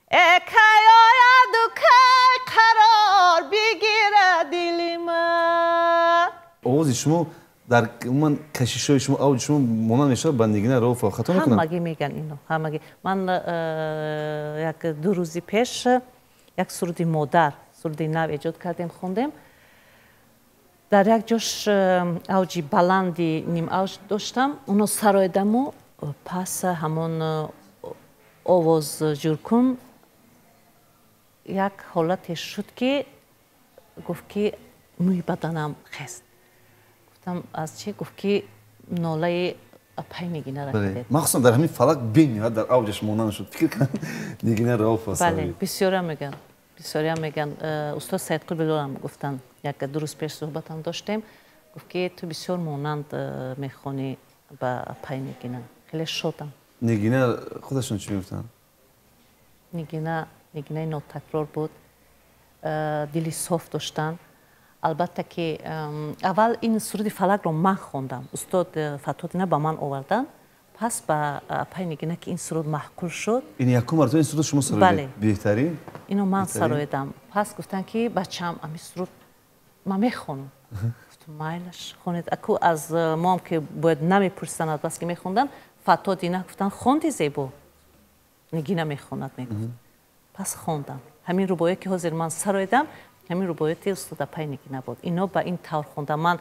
э кай ояду кай қарор бигирад дили ман. Овози шумо дар умуман кашишҳои шумо, авҷи шумо монанд мешавад ба Нигина Рауфова. Хато мекунам? Ҳамагӣ меган ино, ҳамагӣ. Ман як ду рӯзи пеш як суруди модар, суруди нав эҷод кардем, хондем. Дар як ҷош авҷи баланди нимавҷ доштам, оно сароидаму пас ҳамон овозҷуркун як ҳолате шуд, ки гуфт, ки мӯи баданам хест. Гуфтам, аз чӣ? Гуфт, ки нолаи апай Нигинара кардед. Махсусан дар ҳамин фалак бениҳоят дар авҷаш монанд шуд. Фикр кунам, Нигина Рауфова. Бале, бисёрам мегӯянд, бисёриам мегӯянд. Устод Саидқул Билолам гуфтанд, як ду рӯз пеш суҳбатам доштем, гуфт, ки ту бисёр монанд мехонӣ ба апай Нигина. Хеле шодам. Нигина худашон чӣ мегуфтанд? Нигина Нигинаи нотакрор буд, дили соф доштанд. Албатта ки аввал ин суруди фалакро ман хондам, устод Фаттоҳ ба ман оварданд, пас ба апай Нигина ки ин суруд маъқул шуд. Ин якум маротиба ин суруд шумо сароидед? Беҳтарин. Ино ман сароидам. Пас гуфтанд, ки бачаам, ами суруд ман мехонам. Гуфтам, майлаш, хонед. Аку аз моам ки бояд намепурсанд, бас ки мехондам. Фаттоҳ Дина гуфтанд, хонди зебо, Нигина мехонад, мегуфт. Пас хондам. Ҳамин рубоие ки ҳозир ман сароидам, ҳамин рубоияти устод апай Нигина буд. Ино ба ин тавр хондам ман.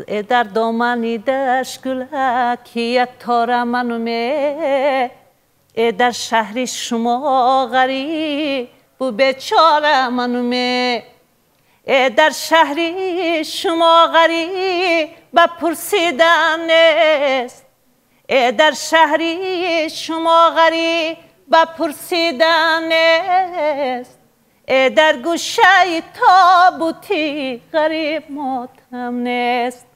Э дар домани дашт гула ки як тора мануме, э дар шаҳри шумо ғарибу бечора мануме, э дар шаҳри шумо ғариб ба пурсидан нест, э дар шаҳри шумо ғариб ба пурсидан нест, э дар гӯшаи тобутӣ ғариб мотам нест,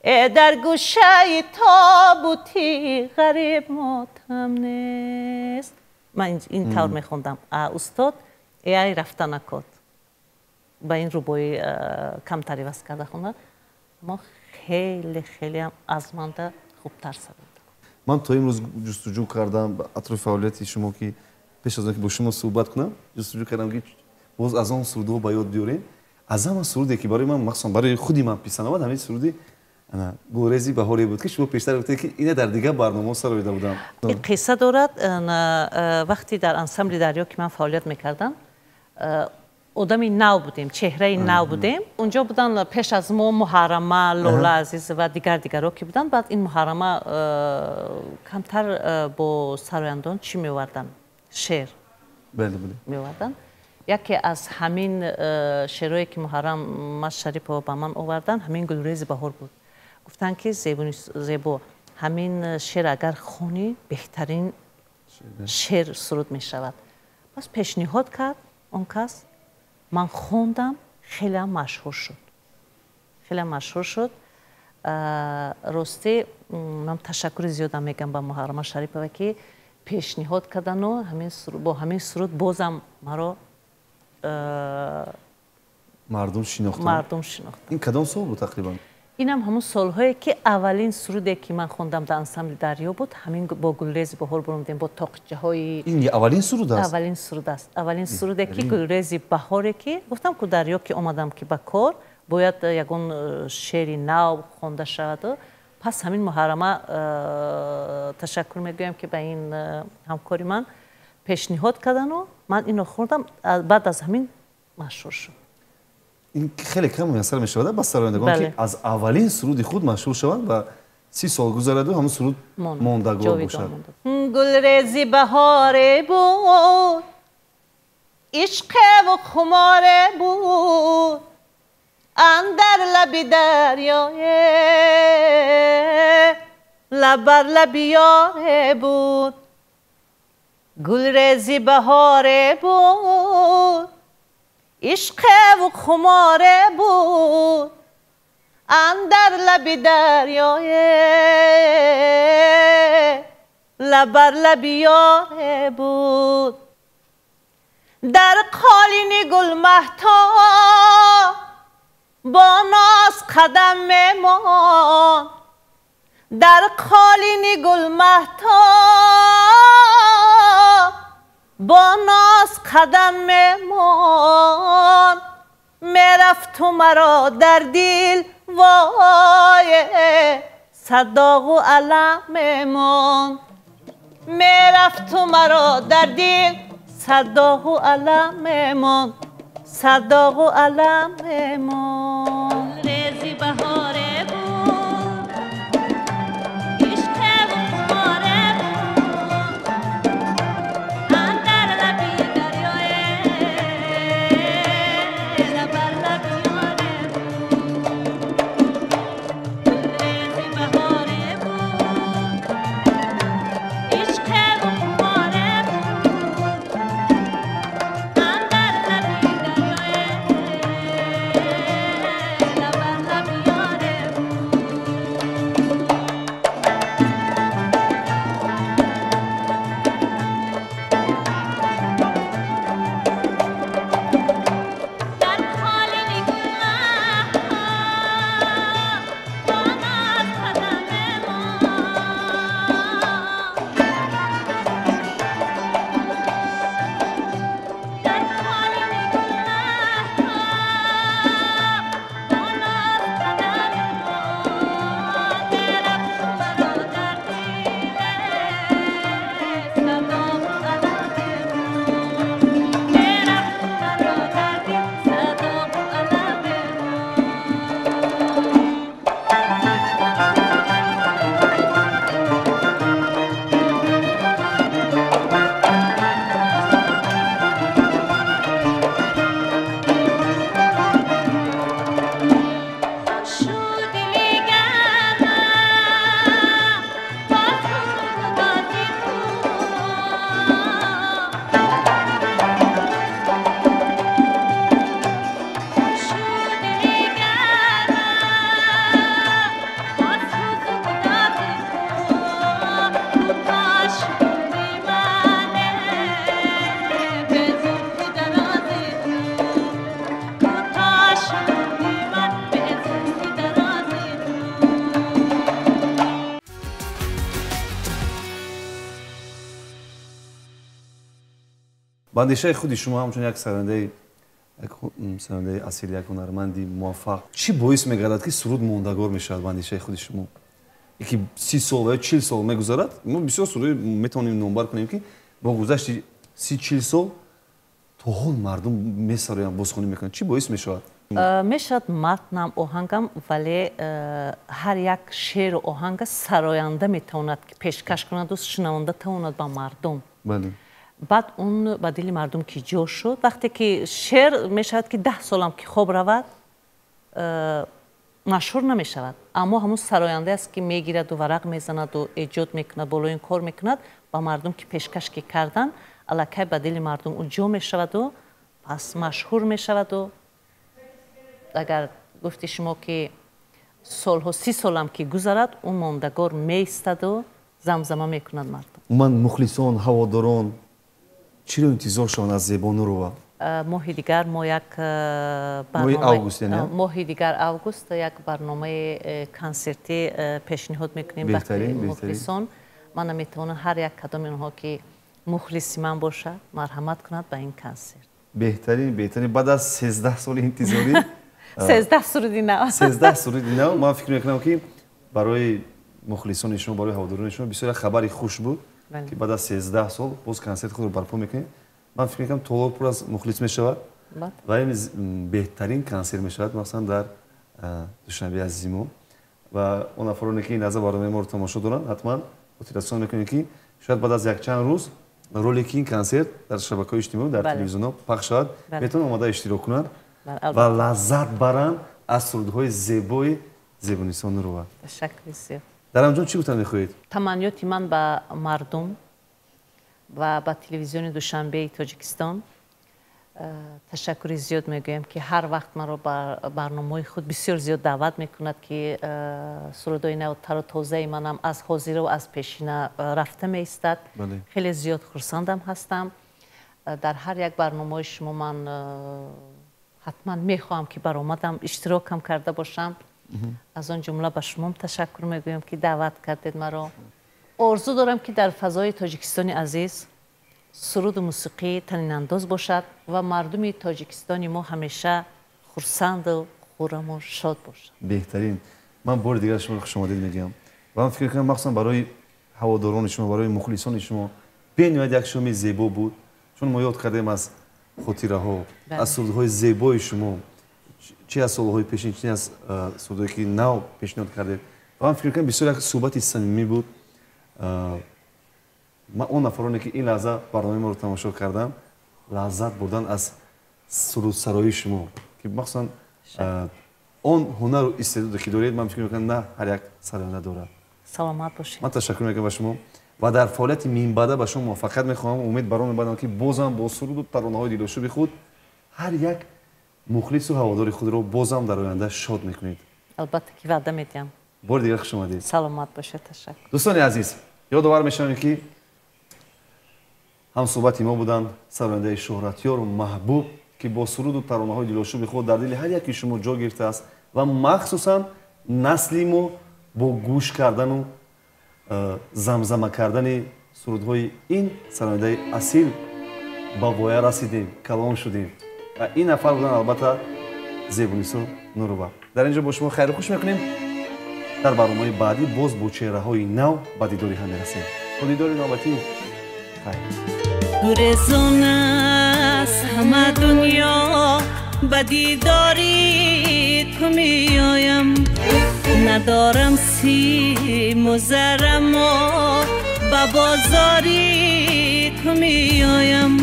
э дар гӯшаи тобутӣ ғариб мотам нест. Ман ин тавр мехондам, а устод эй рафта накод ба ин рубоӣ камтар иваз карда хонда, аммо хеле хелеам аз манда хубтар сароид. Ман то имрӯз ҷустуҷӯ кардам атрофи фаъолияти шумо, ки пеш аз он ки бо шумо суҳбат кунам, ҷустуҷӯ кардам, ки боз аз он сурудҳо ба ёд биёрем. Аз ҳама суруде ки барои ман, махсусан барои худи ман писанд омад, ҳамин суруди Гулрези баҳоре буд, ки шумо пештар гуфтед, ки ина дар дигар барномаҳо сароида будам. Ин қисса дорад. Вақте дар ансамбли Дарё ки ман фаъолият мекардам, одами нав будем, чеҳраи нав будем. Унҷо буданд пеш аз мо Муҳаррама, Лола Азизова, дигар дигаро ки буданд. Баъд ин Муҳаррама камтар бо сарояндон чӣ меоварданд, шеър меоварданд. Яке аз ҳамин шеърое ки Муҳаррама Шарипова ба ман оварданд, ҳамин Гулрези баҳор буд. Гуфтанд, ки зебо, ҳамин шеър агар хонӣ, беҳтарин шеър суруд мешавад. Пас пешниҳод кард он кас, ман хондам, хелеам машҳур шуд, хелеам машҳур шуд. Ростӣ, ман ташаккури зиёдам мегӯям ба Муҳаррама Шарипова, ки пешниҳод кардану бо ҳамин суруд бозам маро мардум шинохтанд. Мардум шинохтанд. Ин кадом сол буд тақрибан? Инам ҳамон солҳое ки аввалин суруде ки ман хондам дар ансамбли Дарё буд, ҳамин бо Гулрези баҳор буромдем, бо тоқчаҳои. Ин аввалин суруд аст? Аввалин суруд аст, аввалин суруде ки Гулрези баҳоре, ки гуфтам ку Дарё ки омадам, ки ба кор бояд ягон шеъри нав хонда шаваду. Пас ҳамин Муҳаррама ташаккур мегӯям, ки ба ин ҳамкори ман пешниҳод кардану ман инро хондам. Баъд аз ҳамин машҳур шуд. Ин хеле кам муяссар мешавад ба сарояндагон, ки аз аввалин суруди худ машҳур шаванд ва 30 сол гузараду ҳамон суруд мондагор бошад. Гулрези баҳоре буд, ишқеву хуморе буд, андар лаби дарёе лабар лаби ёре буд. Гулрези баҳоре буд, ишқеву хуморе буд, андар лаби дарёе, лабар лаби ёре буд. Дар қолини гулмаҳтоб бо ноз қадам мемонд, дар қолини гулмаҳтоб бо ноз қадам мемонд. Мерафту маро дар дил вое садоғу алам мемонд, мерафту маро дар дил садоғу алам мемонд, садоғу алам мемонд. Рези баҳоре буд, ишқеву хуморе буд, андар лаби дарёе, лабар лаби ёре буд. Рези баҳоре буд, ишқеву хуморе буд, андар лаби дарёе, лабар лаби ёре буд. Дар қолини гулмаҳтоб бо ноз қадам мемонд, дар қолини гулмаҳтоб бо ноз қадам мемонд. Мерафту маро дар дил садоғу алам мемонд, мерафту маро дар дил садоғу алам мемонд. Хушу дили гармам бо сӯзу гудози ту, хушу дили гармам бо сӯзу гудози ту. Кӯтоҳ шуди мане бе зулфи дарози ту, кӯтоҳ шуди ман бе зулфи дарози ту. Ба андешаи худи шумо ҳамчун як сарояндаи асил, як ҳунарманди муваффақ, чӣ боис мегардад, ки суруд мондагор мешавад? Ба андешаи худи шумо, яки 30 сол ва ё 40 сол мегузарад, мо бисёр суруд метавонем номбар кунем, ки бо гузашти 30-40 сол то ҳол мардум месароянд, бозхонӣ мекунанд. Чӣ боис мешавад? Мешавад матнам, оҳангам, вале ҳар як шеъру оҳанга сароянда метавонад ки пешкаш кунаду шунаванда тавонад ба мардум. Баъд он ба дили мардум ки ҷо шуд, вақте ки шеър мешавад ки 10 солам ки хоб равад, машҳур намешавад. Аммо ҳамун сароянда аст, ки мегираду варақ мезанаду эҷод мекунад, болои ин кор мекунад, ба мардум ки пешкаш ки кардан, аллакай ба дили мардум ӯ ҷо мешаваду пас машҳур мешаваду. Агар гуфти шумо ки солҳо 30 солам ки гузарад, ӯ мондагор меистаду замзама мекунад мардум. Умуман мухлисон, ҳаводорон чиро интизор шаванд аз Зебо Нурова? Моҳи дигар мо як Моҳи август, яъне? Моҳи дигар август як барномаи консертӣ пешниҳод мекунем ба мухлисон. Ман наметавонам ҳар як кадоми онҳо ки мухлиси ман бошад, марҳамат кунад ба ин консерт. Беҳтарин, беҳтарин. Баъд аз 13 соли интизорӣ, 13 суруди нав. 13 суруди нав. Ман фикр мекунам, ки барои мухлисони шумо, барои ҳаводорони шумо бисёр хабари хуш буд, ки баъд аз 13 сол боз консерти худро барпо мекунед. Ман фикр мекунам, толор пур аз мухлис мешавад ва ин беҳтарин консерт мешавад, махсусан дар Душанбеи азизи мо. Ва он нафароне ки ин лаҳза барномаи моро тамошо доранд, ҳатман хотиррасон мекунем, ки шояд баъд аз якчанд рӯз ролики ин консерт дар шабакаҳои иҷтимоӣ, дар телевизионҳо пахш шавад, метавонанд омода иштирок кунанд ва лаззат баранд аз сурудҳои зебои Зебонисо Нурова. Ташаккури зиёд. Дар анҷом чӣ гуфтан мехоҳед? Таманниёти ман ба мардум, Ва ба телевизиони Душанбеи Тоҷикистон ташаккури зиёд мегӯям, ки ҳар вақт маро ба барномаҳои худ бисёр зиёд даъват мекунад, ки сурудҳои навтару тозаи манам аз ҳозиру аз пешина рафта меистад. Хеле зиёд хурсандам ҳастам. Дар ҳар як барномаи шумо ман ҳатман мехоҳам, ки баромадам, иштирокам карда бошам. Аз он ҷумла ба шумом ташаккур мегӯям, ки даъват кардед маро. Орзу дорам, ки дар фазои Тоҷикистони азиз суруду мусиқӣ танинандоз бошад ва мардуми Тоҷикистони мо ҳамеша хурсанду хурраму шод бошад. Беҳтарин. Ман бори дигар шуморо хушомадед мегӯям ва ман фикр мекунам, махсусан барои ҳаводорони шумо, барои мухлисони шумо бениҳоят як шоми зебо буд, чун мо ёд кардем аз хотираҳо, аз сурудҳои зебои шумо, чи аз солҳои пешин, чи аз сурудҳое ки нав пешниҳод кардед. Ва ман фикр мекунам, бисёр як суҳбати самимӣ буд. Ман он нафароне ки ин лаҳза барномаи моро тамошо карданд, лаззат бурдан аз сурудсароии шумо, ки махсусан он ҳунару истеъдоде ки доред, ман фикр мекунам, на ҳар як сароянда дорад. Саломат бошед. Ман ташаккур мекунам ба шумо ва дар фаъолияти минбаъда ба шумо муваффақият мехоҳам. Умед бар он мебандам, ки бозам бо суруду таронаҳои дилошӯби худ ҳар як мухлису ҳаводори худро бозам дар оянда шод мекунед. Албатта ки ваъда медиҳам. Бори дигар хуш омадед. Саломат бошед, ташаккур. Дӯстони азиз, ёдовар мешавем, ки ҳамсӯҳбати мо буданд сарояндаи шӯҳратёру маҳбуб, ки бо суруду таронаҳои дилошӯби худ дар дили ҳар яки шумо ҷо гирифтааст ва махсусан насли мо бо гӯш кардану замзама кардани сурудҳои ин сарояндаи асил ба воя расидем, калон шудем. Ва ин нафар буданд албатта Зебунисо Нурова. Дар ин ҷо бо шумо хайру хуш мекунем. Дар барномаи баъдӣ боз бо чеҳраҳои нав ба дидори ҳам мерасем. То дидори навбатӣ, хайр. Гурезон аз ҳама дунё ба дидори ту меоям, надорам симу заррамо ба бозори ту меоям,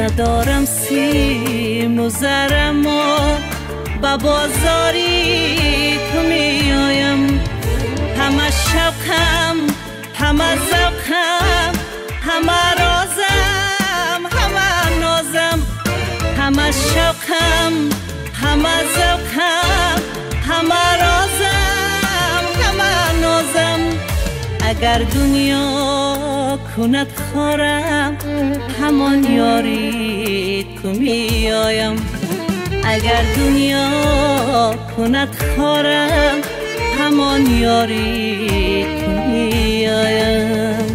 надорам симу заррамо ба бозори ту меоям. Ҳама шавқам, ҳама завқам, ҳама розам, ҳама нозам, ҳама шавқам, ҳама завқам, ҳама розам, ҳама нозам. Агар дунё кунад хорам, ҳамон ёри ту меоям. Агар дунё кунад хорам, ҳамон ёри ту меоям.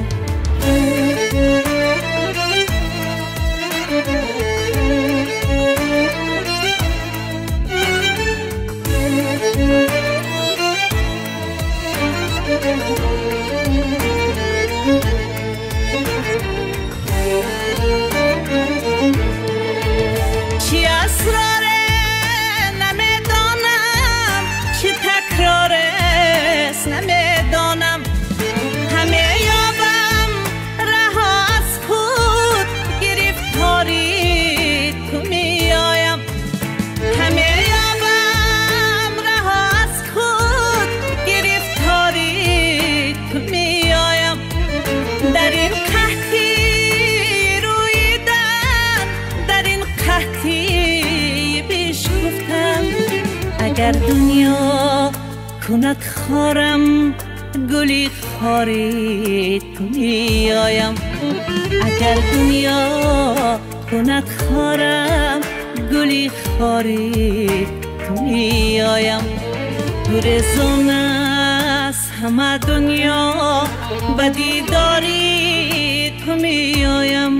Чи асроре намедонам, чи такрорест намедонам, ҳаме ёбам раҳо аз худ гирифтори ту меоям, ҳаме ёбам раҳо аз худ гирифтори ту меоям. Дар ин қаҳти рӯидан, дар ин қаҳти бишкуфтан, агар дунё кунад хорам, гули хори ту меоям. Агар дунё кунад хорам, гули хори ту меоям. Гурезон аз ҳама дунё ба дидори ту меоям,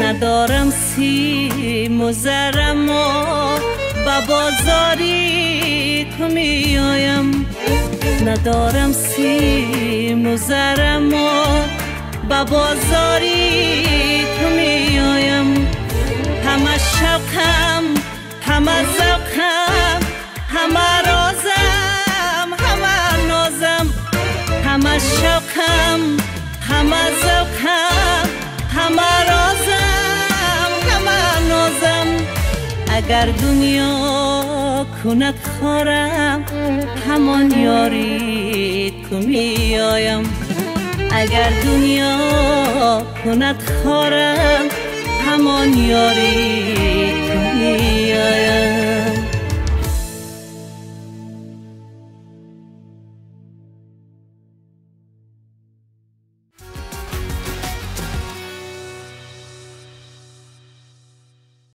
надорам симу заррамо ба бозори ту меоям, надорам симу заррамо ба бозори ту меоям. Ҳама шавқам, ҳама завқам, ҳама розам, ҳама нозам, ҳама шавқам, ҳама завқам, ҳама розам, ҳама нозам. Агар дунё кунад хорам, ҳамон ёри ту меоям. Агар дунё кунад хорам, ҳамон ёри ту меоям.